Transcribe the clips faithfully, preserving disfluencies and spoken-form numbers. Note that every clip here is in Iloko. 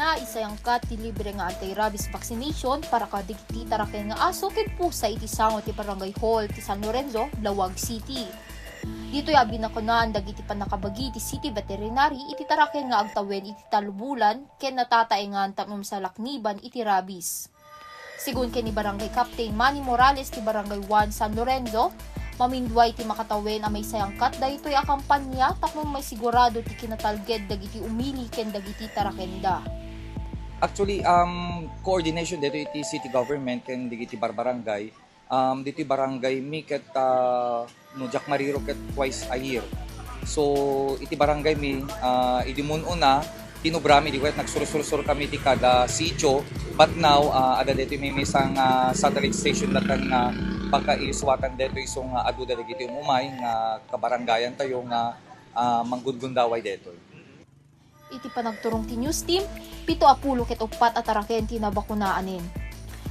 Naisayangkat ti libre nga anti-rabies vaccination para kadagiti taraken nga aso ken pusa iti sango ti Barangay Hall ti San Lorenzo, Laoag City. Ditoy a binakunaan dagiti pannakabagi ti City Veterinary iti taraken nga agtawen iti tallo bulan ken natataengan tapno masalakniban iti rabies. Segun ken ni Barangay Captain Manny Morales ti Barangay one San Lorenzo, maminduay ti makatawen a maisayangkat daytoy a kampanya tapno maisigurado ti kinatalged dagiti umili ken dagiti tarakenda. Actually, um, coordination dito iti city government ken dagiti barbarangay, um, dito barangay mi ket, ah, no, diak mariro ket twice a year. So, iti barangay mi, ah, idi mun-una, tinubrami di ket nagsursursur kami ti kada sitio. But now, ah, adda dito may isang, ah, satellite station latta nga pagkaisuatan dito isong, ah, aduda dagiti umumay nga kabarangayan tayo nga, ah, manggundgundaway dito. Iti panagturong ti news team, pito a pulo ket uppat a taraken ti nabakunaanen.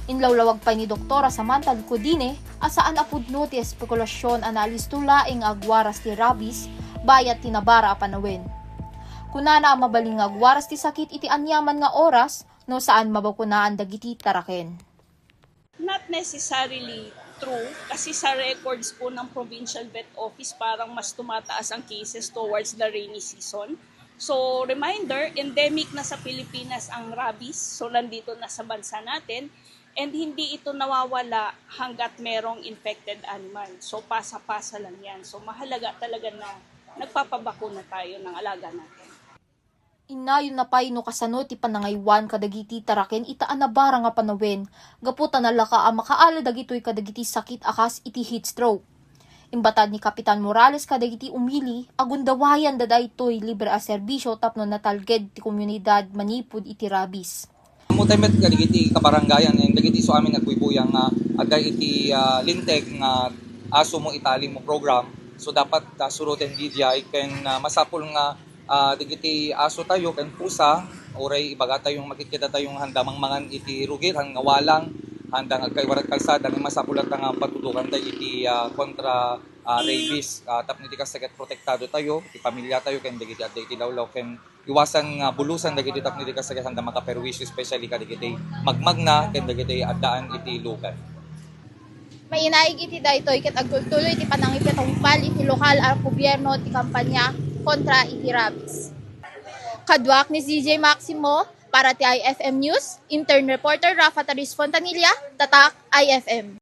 Inlawlawag pay ni Doktora Samantha Licodine a saan a pudno ti espekulasion a naalisto laeng nga agwaras ti rabies bayat ti nabara a panawen. Kunana a mabalin nga agwaras ti sakit iti aniaman nga oras no saan mabakunaan dagiti taraken. Not necessarily true, kasi sa records po ng Provincial Vet Office, parang mas tumataas ang cases towards the rainy season. So, reminder, endemic na sa Pilipinas ang rabies. So, nandito na sa bansa natin. And hindi ito nawawala hanggat merong infected animal. So, pasa-pasa lang yan. So, mahalaga talaga na nagpapabakuna tayo ng alaga natin. Innayonna pay no kasano ti panangaywan kadagiti taraken ita a nabara nga panawen, gapu ta nalaka a makaala dagitoy kadagiti sakit a kas iti heat stroke. Imbatad ni Kapitan Morales kadagiti umili a gundawayanda daytoy libre a serbisyo tapno natalged ti komunidad manipud iti rabies. Ammo tayo met kadagiti kabarangayan and dagiti isu amin agbuybuyang nga adda iti, ah, linteg nga aso mo itali mo program. So, dapat, ah, suruten diay ken, ah, masapul nga, ah, dagiti aso tayo ken pusa, uray ibaga tayo nga makitkita tayo nga handa mangmangan iti rugit, han nga walang, handa nga agkaiwarat kalsada, nga masapul latta nga patudokan tayo iti, ah, kontra, ah, rabies, ah, tapno iti kasta ket protektado tayo, iti pamilya tayo, ken dagiti adda iti lawlaw, ken iwasan nga bulusan dagiti tapno iti kasta ket handa makaperwisyo, especially kadagiti magmagna ken dagiti addaan iti lugar. Mainaig iti daytoy ket agtultuloy ti panangipatungpal iti lokal a gobierno ti kampanya kontra iti rabies. Kaduak ni Z J Maximo para ti I F M News, intern reporter Rafa Taris Fontanilla, Tatak I F M.